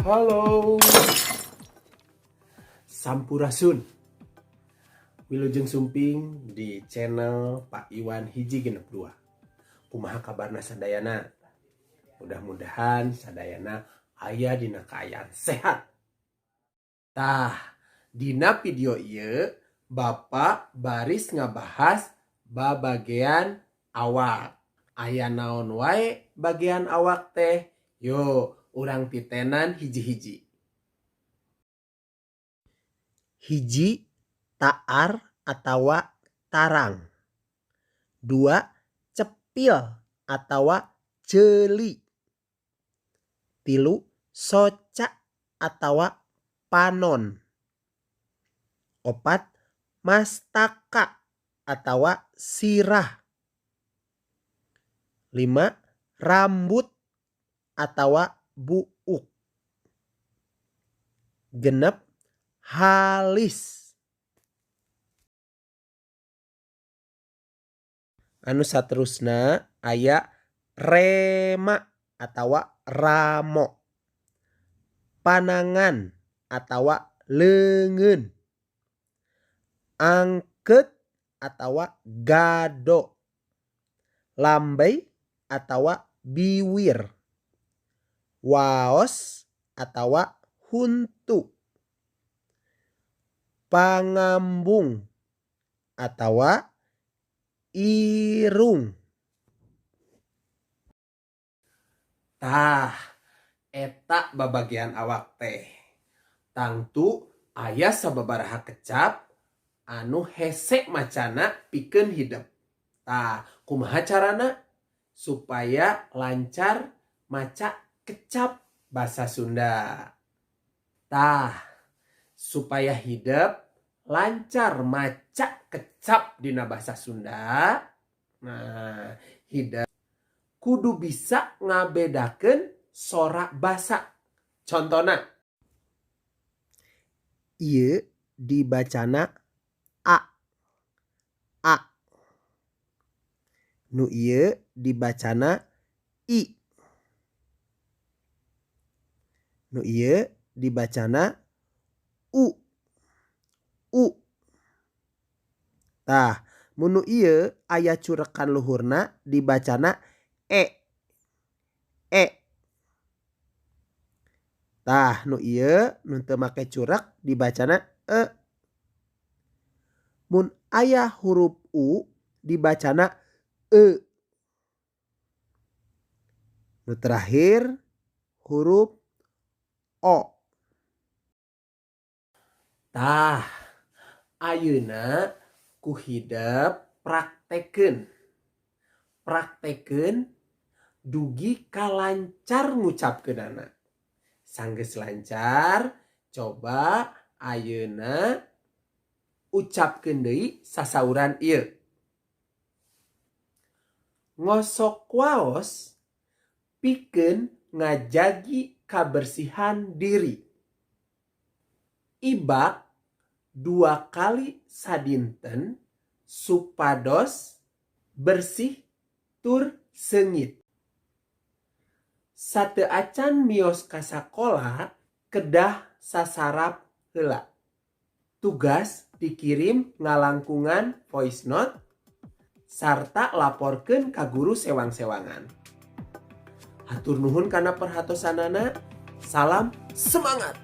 Halo. Sampurasun. Wilujeng sumping di channel Pak Iwan 162. Kumaha kabarna sadayana? Mudah-mudahan sadayana aya dina kaayaan sehat. Tah, dina video ieu Bapak baris ngabahas babagean awak. Aya naon wae bagian awak teh? Yo, urang titenan hiji-hiji. 1, taar atawa tarang. 2, cepil atawa ceuli. 3, soca atawa panon. 4, mastaka atawa sirah. 5, rambut atawa buuk. 6, halis. Anu saterusna aya rema atawa ramo. Panangan atawa leungeun. Angkeut atawa gado. Lambey atawa biwir. Waos atawa huntu. Pangambung atawa irung. Tah, eta babagian awak teh. Tangtu aya sababaraha kecap anu hese macana pikeun hidep. Tah, kumaha carana supaya lancar maca kecap basa Sunda? Tah, supaya hidep lancar maca kecap dina basa Sunda, nah, hidep kudu bisa ngabedakeun sora basa. Contona, ieu dibacana a, a. Nu ieu dibacana i. Nu ieu dibacana u, u. Tah, mun nu ieu aya curekan luhurna dibacana e, e. Tah, nu ieu nu teu make curek dibacana e. Mun aya huruf u dibacana e. Nu terakhir huruf o. Tah, ayeuna ku hidep praktekeun. Praktekeun dugi ka lancar ngucapkeunana. Sanggeus lancar, coba ayeuna ucapkeun deui sasauran ieu. Ngosok waos pikeun ngajagi kabersihan diri. Ibak 2 kali sadinten supados bersih tur seungit. Sateuacan mios ka sakola kedah sasarap heula. Tugas dikirim ngalangkungan voice note sarta laporkeun ka guru sewang-sewangan. Hatur nuhun kana perhatosanana. Salam semangat.